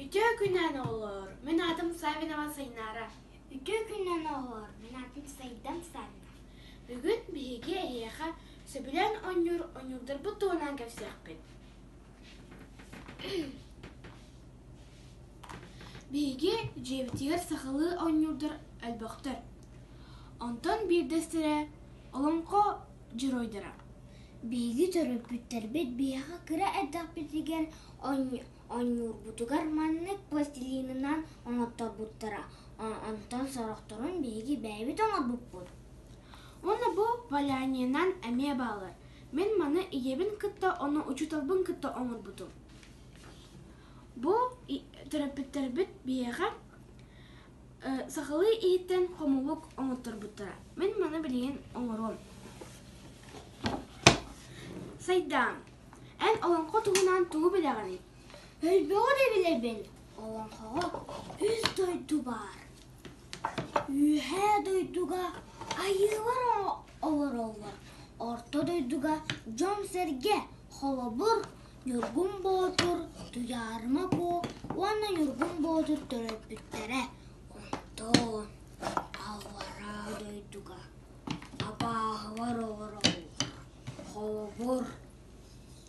Үтүө күнүнэн оҕолоор! Мин аатым Саввинова Сайнаара. Үтүө күнүнэн оҕолоор! Мин аатым Сайдам Саввина. Бүгүн биһиги эһиэхэ сөбүлээн оонньуур оонньуурдарбыт туһунан кэпсиэхпит. Биһиги дьиэбитигэр сахалыы оонньуурдар элбэхтэр. Онтон биирдэстэрэ олоҥхо дьоруойдара. Биһиги төрөппүттэрбит биһиэхэ кыра эрдэхпитигэр оонньуурбутугар маннык пластилинынан оҥотторбуттара, онтон сорохторун биһиги бэйэбит оҥорбуппут. Уонна бу валяниенан эмиэ бааллар. Мин маны ийэбин кытта уонна учууталбын кытта оҥорбутум. Бу төрөппүттэрбит биһиэхэ сахалыы иһиттэн хомулук оҥотторбуттара. Мин маны билигин оҥоруом. Сайдаам, эн олоҥхо туһунан тугу билэҕиний? Элбэҕи да билэбин. Олоҥхоҕо үс дойду баар. Үөһээ дойдуга айыылар олороллор, орто дойдуга дьон-сэргэ, холобур, Ньургун Боотур, Туйаарыма Куо уонна Ньургун Боотур төрөппүттэрэ. Онтон аллараа дойдуга абааһылар олороллор, холобур,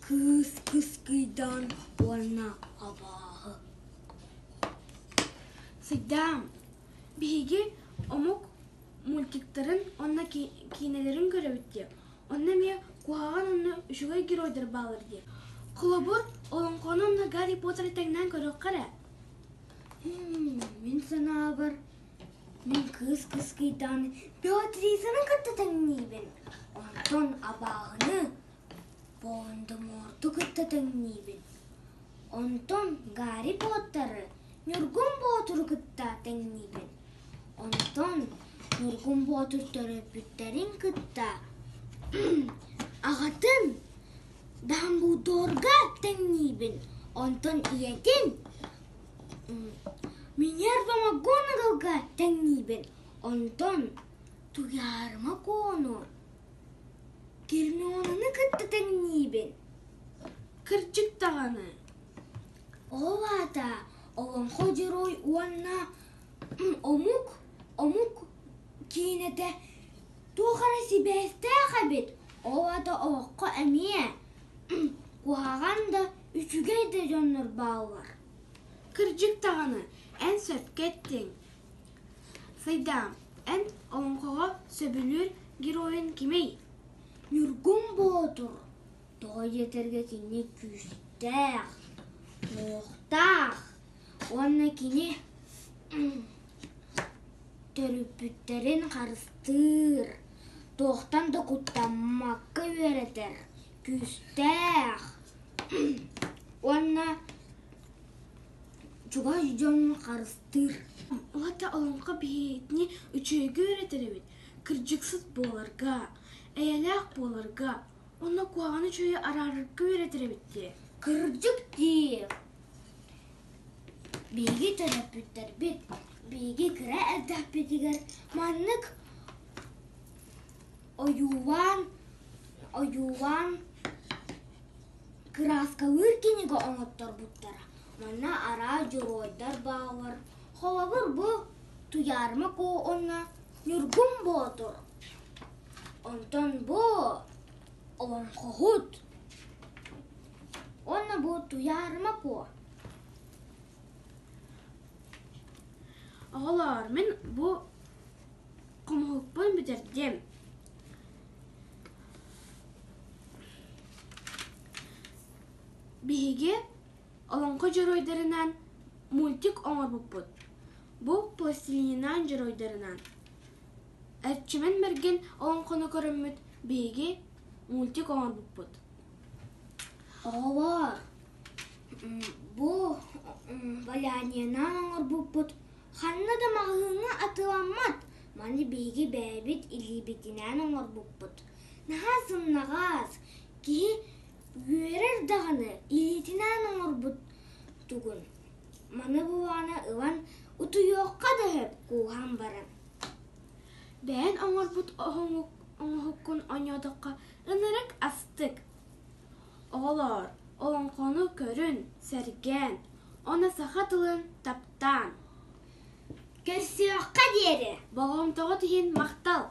Кыыс кыскыйдаан уонна абааһы. Сыйдаам, биһиги омук мультиктарын уонна киинэлэрин көрөбүт дии. Онно эмиэ куһаҕан уонна үчүгэй геройдар бааллар дии. Холобур, олоҥхону уонна Гарри Поттеры тэҥнээн көрүөххэ эрэ. Мин санаабар, мин кыыс кыскыйдаан Беатрисаны кытта тэҥниибин. Онтон абааһыны Волан-де-Морту кытта тэҥниибин. Онтон Гарри Поттеры Ньургун Боотуру кытта тэҥниибин. Онтон Ньургун Боотур төрөппүттэрин кытта аҕатын Дамблдорга тэҥниибин. Онтон ийэтин Минерва МакГонагалга тэҥниибин. Онтон Туйаарыма Куону Гермионаны кытта тэҥниибин. Кырдьык даҕаны. Ол аата олоҥхо дьоруой уонна омук омук киинэтэ туох эрэ сибээстээх эбит. Ол аата олоххо эмиэ куһаҕан да, үчүгэй да дьоннор бааллар. Кырдьык даҕаны, эн сөпкө эттиҥ. Сайдаам, эн олоҥхоҕо сөбүлүүр геройун кимий? Ньургун Боотур тоҕо диэтэргэ кини күүстээх, уохтаах уонна кини төрөппүттэрин харыстыыр, туохтан да куттаммакка үөрэтэр, күүстээх уонна чугас дьонун харыстыыр. Уота олоҥхо биһигини үчүгэйгэ үөрэтэр эбит, кырдьыксыт буоларга, эйэлээх буоларга уонна куһаҕаны үчүгэйи араарарга үөрэтэр эбит дии. Кырдьык дии. Биһиги төрөппүттэрбит биһиги кыра эрдэхпитигэр маннык ойуулаан ойуулаан Кырааскалыыр кинигэ оҥотторбуттара. Манна араас дьоруойдар бааллар. Холобур, бу Туйаарыма Куо уонна Ньургун Боотур. Онтон бу Олоҥхоһут уонна бу Туйаарыма Куо. Оҕолоор, мин бу хомуһукпун бүтэрдим. Биһиги олоҥхо дьоруойдарынан мультик оҥорбуппут. Бу пластилинынан дьоруойдарынан. Эрчимэн Мэргин олоҥхону көрөммүт биһиги мультик оҥорбуппут. Оҕолоор, бу валяниенан оҥорбуппут Ханна да маҕаһыыҥҥа атыыламмат, маны биһиги бэйэбит илиибитинэн оҥорбуппут. Наһаа сымнаҕас, киһи үөрэр даҕаны илиитинэн оҥорбут тугун. Маны буолаҕына ылан утуйуохха да сөп кууһан баран. Бэйэн оҥорбут оҥоһуккун оонньоотоххо ынырык астык. Оҕолоор, олоҥхону көрүн, сэргээн. Уонна саха тылын таптаан. Көрсүөххэ диэри! Болҕомтоҕут иһин махтал!